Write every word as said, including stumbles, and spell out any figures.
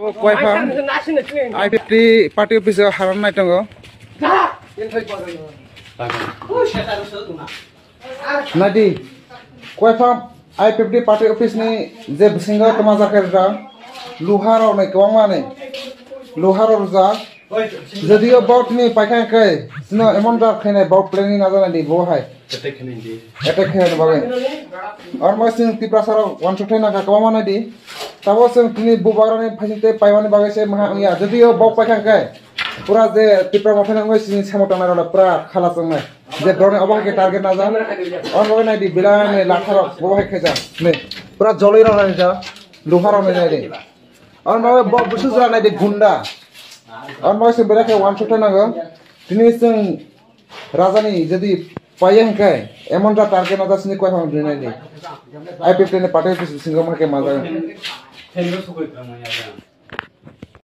Kwaiphang I fifty party office o haran nai tongo. Nadi, Kwaiphang I fifty party office ni je bisingo toma jakhe rwjak, luha rok ni kwbangma ni luha rok rwjak. Jodio bot ni paikha khe, sino emon dak khainai bot planning na janai di bo hai. Attack khainai bagwi. Armo sing Tiprasa rok wansuk thai nangkha kwbangma nai di. Tabo sing tini bubagrani phaising tei paimani bagwi se maha wngya. Jodio bot paikha khe, pura je Tipra mothani wngwi sini samung tangnai rok pura khala chwngnai. Je borokni obo hai khe target najak. Omo bagwi nai di, belai ni latha rok bo hai khe jak. Ni pura joloi rok hai jak. Luha rok nai di. Omo bagwi bo busu jora nai di gunda. Omo bagwi se belai khe wansuk thai nango. Tini chwng raja ni jodi paiya hinkhe emon ja target najak sini koi ham nai di. I P F T ni party office bisingo ma khe majak.